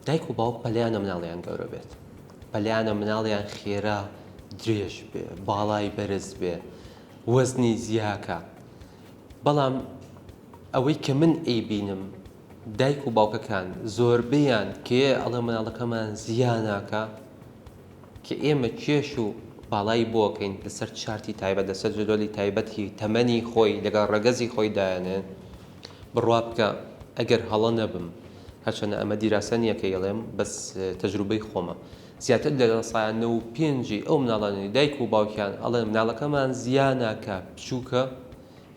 دایک و باوک پەلیانە مناڵیان گەورە بێت، پەلیانە مناڵیان خێرا درێژ بێ، باڵای بەرز بێ، وەزنی زیاکە. بەڵام ئەوەی کە من ئەیبینم دایک و باوکەکان زۆربەیان کێ ئەڵێ مناڵەکەمان زیا ناکا، کە ئێمە کێش و باڵای بۆکەین لەسەر چارتی تایبەت لەسەر جدۆلی تایبەتی تەمەنی خۆی لەگەڵ ڕەگەزی خۆی دایەنێن بڕوا بکە ئەگەر هەڵە نەبم هەرچەنە ئەمە دیراسە نییە کە ئەیڵێم بەس تەجروبەی خۆمە زیاتر لە لە 95ی ئەو مناڵانەی دایک و باوکیان ئەڵێن مناڵەکەمان زیا ناکا بچووکە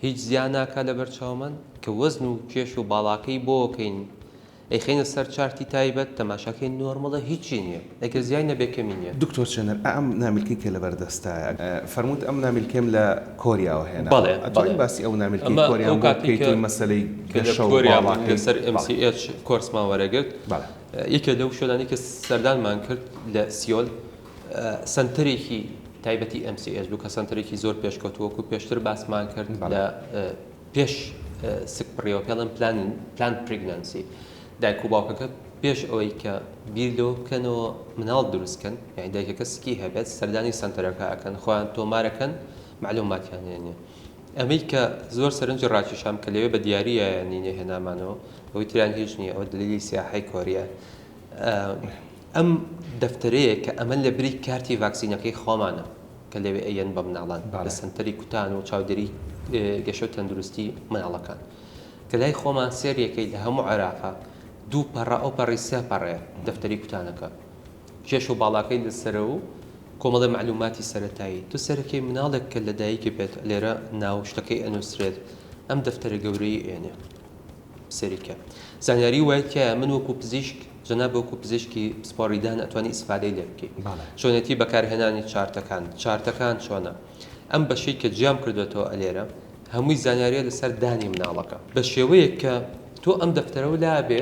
هیچ زیا ناکا لەبەر چاومان کە وەزن و کێش و باڵاکەی بۆکەین ئەیخەینە سەر چارتی تایبەت تەماشاکەی نۆرمەڵە هیچی نیە ئەگەر زیای نەبێ کەمی نیە. دکتۆر چێنەر ئەم نامیلکەی کە لەبەر دەستایە فەرمووت ئەم نامیلکەیم لە کۆریاوە هێناوە بەڵێ ئەتوانی بەڵێ باسی ئەو نامیلکەی ئەمە ئەو کۆریام بۆ کاتەی بکەیت کە و مەسەلەی کە لە گەشە و کۆریا بووین باڵاکەی لەسەر بەڵێ MCH کۆرسمان وەرەگرت بەڵێ. یەکێ لەو شوێنانەی کە سەردانمان کرد لە سیۆل سەنتەرێکی تایبەتی MCH بوو کە سەنتەرێکی زۆر پێشکەوتوو وەکو پێشتر باسمان کرد بەڵێ. لە پێش سک پڕیەوە پێڵێن plan planned pregnancy دایک و باوکەکە پێش ئەوەی کە بیر لەوە بکەنەوە مناڵ دروست کەن یعنی دایکەکە سکی هەبێت سەردانی سەنتەرەکە ئەکەن خۆیان تۆمارەکەن معلوماتیان هێنێ ئەمەی کە زۆر سەرنجی ڕاکێشام کە لەوێ بە دیاری یانی نەهێنامانەوە ئەوەی تریان هیچ نییە ئەوە دلیلی سیاحەی کۆریە ئەم دەفتەرەیە کە ئەمە لە بری کارتی ڤاکسینەکەی خۆمانە کە لەوێ ئەیەن بە مناڵان لە سەنتەری کوتان و چاودێری گەشە و تەندروستی مناڵەکان کە لای خۆمان سێریەکەی لە هەموو عێراقا دوو پەڕە ئەو پەڕی سێ پەڕەیە دەفتەری کوتانەکە کێش و باڵاکەی لەسەرە و کۆمەڵی معلوماتی سەرەتایی تو سەرەکەی مناڵێک کە لە دایکی بێت لێرە ناو شتەکەی ئەنووسرێت ئەم دەفتەرە گەورەی ئێنێ سەیری کە زانیاری وای تیایە من وەکو پزیشک جەناب وەکو پزیشکی پسپۆڕی دان ئەتوانی ئیسفادەی لێ بکەی چۆنێتی بەکارهێنانی چارتەکان چارتەکان چۆنە ئەم بەشەی کە جیام کردوێتەوە ئەلێرە هەمووی زانیاریە لەسەر دانی مناڵەکە بە شێوەیەک کە تۆ ئەم دەفتەرەوە لابێ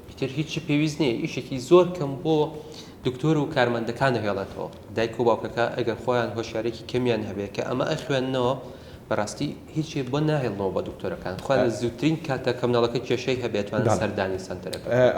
ئیتر هیچ پێویست نییە ئیشێکی زۆر کەم بۆ دکتۆر و کارمەندەکان ئەهێڵێتەوە دایک و باوکەکە ئەگەر خۆیان هۆشیارێکی کەمیان هەبێ کە ئەمە ئەخوێندنەوە بەڕاستی هیچی بۆ ناهێڵنەوە بە دکتۆرەکان خۆیان لە زووترین کاتە کە مناڵەکە کێشەی هەبێت توانن سەردانی سەنتەرەکە بکەن.